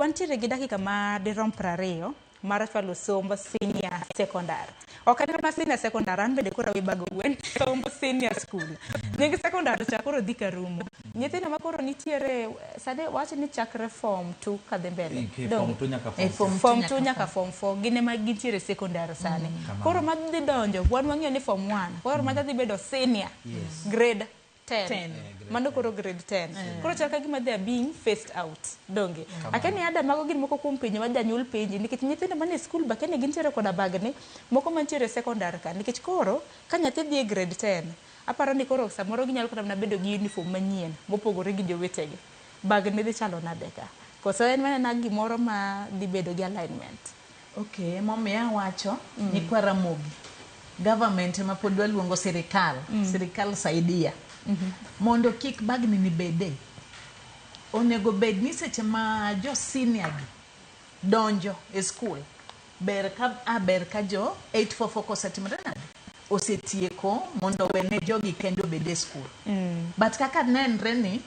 Wantiere gi dakika ma dirom 20 mar chwalo somb senior secondary. Ok en mana senior secondary, an bende koro awe bago gwen. Somb senior school. Nying secondary cha koro dhi karumo. Nyithindo ma koro nitiere sani wach ni chakre form 2 kadhi mbele. Form 2 nyaka Eh, form form Form 2 nyaka form 4 gin ema gintiere secondary sani. Koro madhi donjo, wan wang'eyo ni form 1. Koro madhi dhi bedo senior. Grade 10. 10. Mano koro grade 10. Koro chal ka gima they are being phased out. Donge. Akia ni ada mago gin moko kuom penjo ma janyuol penji nikech nyithindo manie skul be akia ni gintiere koda bagni moko mantiere secondary ka nikech koro ka nyathi dhi e grade 10 aparo ni koro samoro ginyalo kata mana bedo gi uniform manyien mopogore gi jowetegi. Bagni dhi chalo nade ka? Koso en mana gimoro ma dhi bedo gi alignment? Okay, emomiyo awacho nyikwa Ramogi, government ema pod waluongo sirikal, sirikal saidia. Mondo kik bagni ni bede. Onego bed ni seche ma jo senior gi donjo e school, ber ka jo 844 kosetimore nade? Osetieko mondo wene jogi kendo obed e school. But kaka nenre ni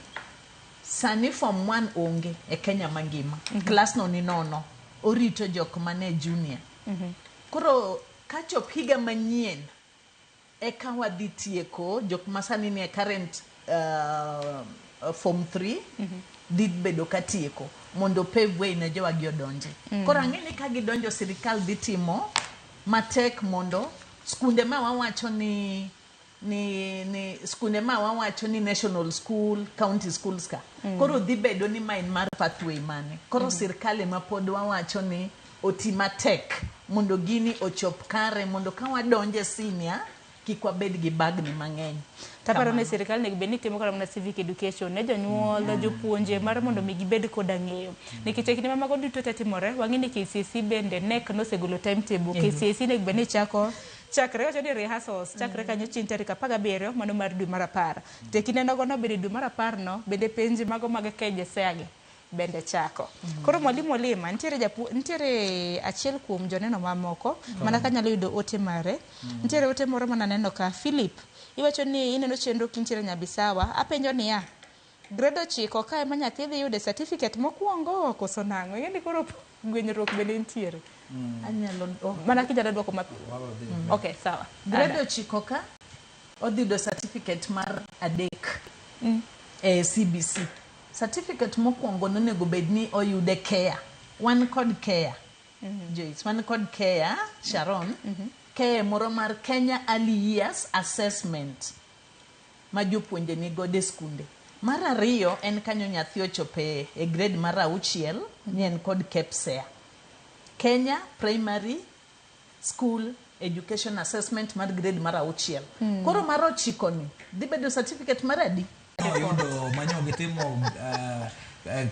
sani form 1 onge e Kenya mangima. Klas no ni nono. Orito jok mane junior. Koro kachop higa manyien eka wadhi tieko jok ma sani nie current form 3 dhi bedo ka tieko mondo pave way ne jowagi odonje. Koro ang'e ni ka gidonjo sirikal dhi timo matek mondo skunde ma wawacho ni skunde ma wawacho ni national school, county schools ka. Koro dhi bedo ni ma en mar pathway mane. Koro sirkal ema pod wawacho ni oti matek mondo gini ochop kare mondo ka wadonje senior kik wabed gi bagni mang'eny. Taparo ni sirikal onego bed ni timo kata mana civic education ne jonyuol, jopuonje mar mondo mi gibed koda ng'eyo. Nikech e kinde ma mago duto te timore, wang'e ni KCSE bende KNEC nosegolo timetable. KCSE onego bed ni chako chakre wacho ni rehearsals chakre kanyo chieng' tarik 17 mano mar dwe mar 10. To e kinde nogo no bende dwe mar 10 no bende penj mago mag KJSEA gi bende chako. Koro mwalimu Olima, nitiere achiel kuom joneno mamoko mana kanyalo yudo ote mare. Nitiere ote moro mananeno ka Philip iwacho ni ineno chenro kintiere Nyabisawa. Apenjo niya, grade 9 ka ema nyathi dhi yude certificate mokwongo koso nang'o? Ing'e ni koro gwenyruok bende nitiere. Anyalo oh. Mana kinyalo duoko mapiyo. Okay, sawa. Grade 9 ka odhi yudo certificate mar 3 e CBC. Certificate mokwongo nonego bed ni oyude KEA. Wan kod KEA. Joyce, wan kod KEA, Sharon. KEA moro mar Kenya Early Years Assessment ma jopuonje ni godo e skunde. Mar ariyo en kanyo nyathi ochope e grade mar 6 ni en kod KPSEA. Kenya Primary School Education Assessment mar grade mar 6. Koro mar 9 ni dhi bedo certificate mar adi? Oyudo manyo gitimo.